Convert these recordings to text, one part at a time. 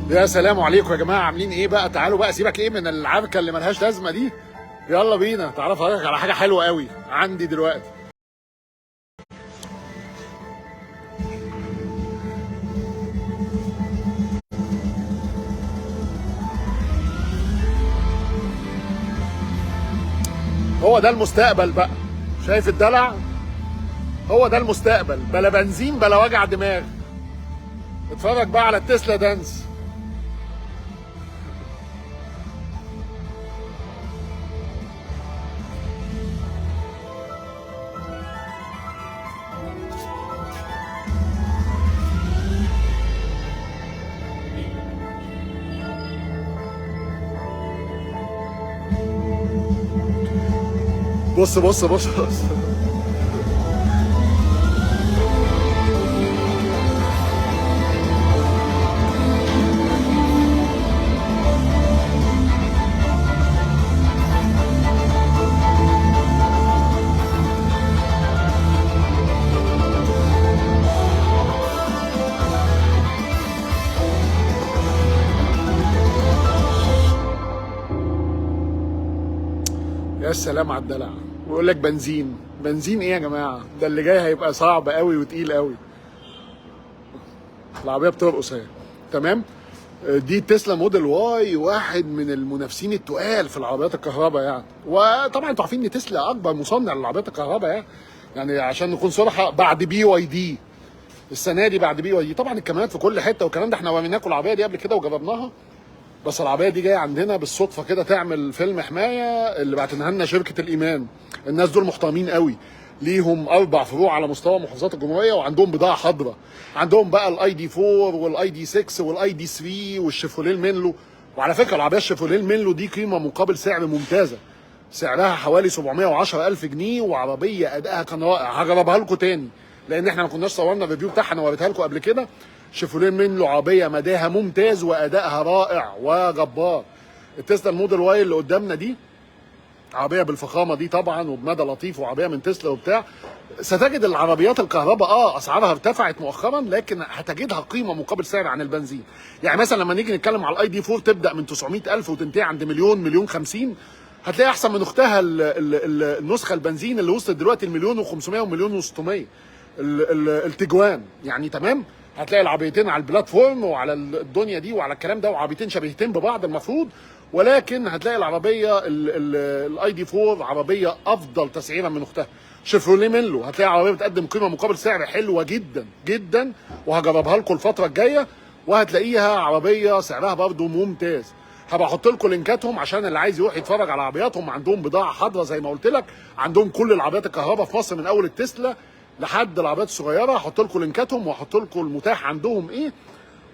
يا سلام عليكم يا جماعة، عاملين ايه بقى؟ تعالوا بقى، سيبك ايه من العركه اللي ملهاش لازمه دي، يلا بينا تعالى افرجك على حاجة حلوة قوي عندي دلوقتي. هو ده المستقبل بقى، شايف الدلع؟ هو ده المستقبل، بلا بنزين بلا وجع دماغ. اتفرج بقى على التسلا دانس. بص بص بص بص، يا سلام على الدلع. ويقول لك بنزين، بنزين ايه يا جماعة؟ ده اللي جاي هيبقى صعب قوي وتقيل قوي. العربية بترقص اهي، تمام. دي تسلا موديل واي، واحد من المنافسين التقال في العربيات الكهرباء يعني. وطبعا انتوا عارفين ان تسلا اكبر مصنع للعربيات الكهرباء يعني عشان نكون صراحة، بعد بي واي دي السنة دي، بعد بي واي دي طبعا الكاميرات في كل حتة والكلام ده، احنا وريناكم العربية دي قبل كده وجربناها. بس العربية دي جاية عندنا بالصدفة كده تعمل فيلم حماية اللي بعتنها لنا شركة الايمان. الناس دول محترمين قوي، ليهم 4 فروع على مستوى محافظات الجمهورية، وعندهم بضاعة حاضره. عندهم بقى ال ID 4 وال ID 6 وال ID 3 والشيفروليه المينلو. وعلى فكرة العربية الشيفروليه المينلو دي قيمة مقابل سعر ممتازة، سعرها حوالي 710,000 جنيه، وعربية ادائها كان رائع. هجربها لكم تاني لان احنا ما كناش صورنا ال review بتاعها، انا وريتها لكم قبل كده. شيفروليه مينلو عربية مداها ممتاز وادائها رائع وجبار. التسلا الموديل واي اللي قدامنا دي عربية بالفخامه دي طبعا وبمدى لطيف، وعربية من تسلا وبتاع. ستجد العربيات الكهرباء اسعارها ارتفعت مؤخرا، لكن هتجدها قيمة مقابل سعر عن البنزين. يعني مثلا لما نيجي نتكلم على ال ID 4 تبدا من 900,000 وتنتهي عند مليون، مليون 50، هتلاقي احسن من اختها النسخة البنزين اللي وصلت دلوقتي 1,500,000 ومليون و600 التجوان يعني، تمام. هتلاقي العربيتين على ال platform وعلى الدنيا دي وعلى الكلام ده، وعربيتين شبيهتين ببعض المفروض، ولكن هتلاقي العربية ال ID 4 عربية افضل تسعيرا من اختها. شيفروليه مينلو هتلاقي عربية بتقدم قيمة مقابل سعر حلوة جدا جدا، وهجربها لكم الفترة الجاية، وهتلاقيها عربية سعرها برده ممتاز. هبقى احط لكم لينكاتهم عشان اللي عايز يروح يتفرج على عربياتهم. عندهم بضاعة حاضره زي ما قلت لك، عندهم كل العربيات الكهرباء في مصر من اول التسلا لحد العربيات الصغيرة. هحط لكم لينكاتهم وهحط لكم المتاح عندهم ايه،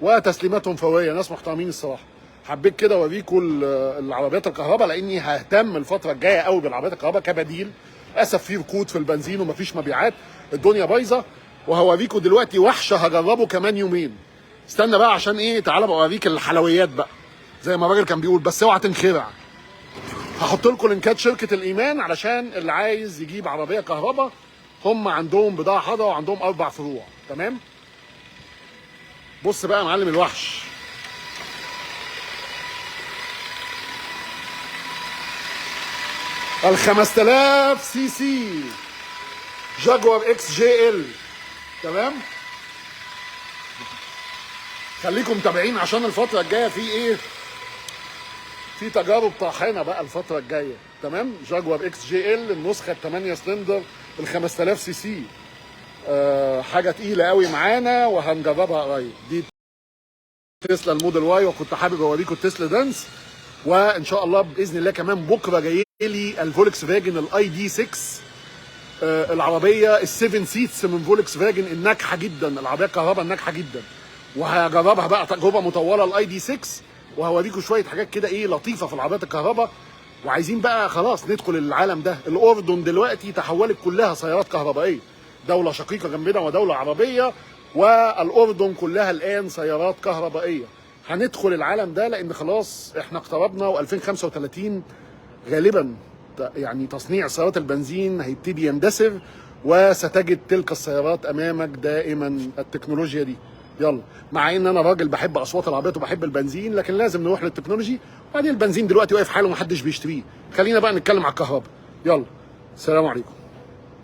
وتسليماتهم فورية. ناس محترمين الصراحة. حبيت كده اوريكم العربيات الكهرباء لاني ههتم الفترة الجاية قوي بالعربيات الكهرباء كبديل. للاسف في ركود في البنزين ومفيش مبيعات، الدنيا بايظة. وهوريكم دلوقتي وحشة هجربه كمان يومين. استنى بقى عشان ايه، تعالى بقى اوريك الحلويات بقى زي ما الراجل كان بيقول، بس اوعى تنخرع. هحط لكم لينكات شركة الايمان علشان اللي عايز يجيب عربية كهرباء، هم عندهم بضاعة حاضره وعندهم 4 فروع، تمام. بص بقى يا معلم الوحش، ال 5000 سي سي جاكوار XJL، تمام. خليكم متابعين عشان الفترة الجاية في ايه، في تجارب طاحنة بقى الفترة الجاية، تمام. جاكوار XJL النسخة 8 سلندر ال 5000 سي سي، حاجة تقيلة قوي معانا وهنجربها قريب. دي تسلا الموديل واي، وكنت حابب اوريكم التسلا dance. وان شاء الله باذن الله كمان بكره جاي لي الفولكس فاجن ال ID 6، العربية ال 7 seats من فولكس فاجن الناجحة جدا، العربية الكهرباء الناجحة جدا، وهجربها بقى تجربه مطولة ال ID 6، وهوريكم شوية حاجات كده ايه لطيفة في العربيات الكهرباء. وعايزين بقى خلاص ندخل العالم ده. الاردن دلوقتي تحولت كلها سيارات كهربائية، دولة شقيقه جنبنا ودولة عربية، والاردن كلها الان سيارات كهربائية. هندخل العالم ده لان خلاص احنا اقتربنا، و2035 غالبا يعني تصنيع سيارات البنزين هيبتدي يندثر، وستجد تلك السيارات امامك دائما. التكنولوجيا دي يلا، مع ان انا راجل بحب اصوات العربيات وبحب البنزين، لكن لازم نروح لل technology. وبعدين البنزين دلوقتي واقف حاله ومحدش بيشتريه. خلينا بقى نتكلم على الكهرباء. يلا، السلام عليكم.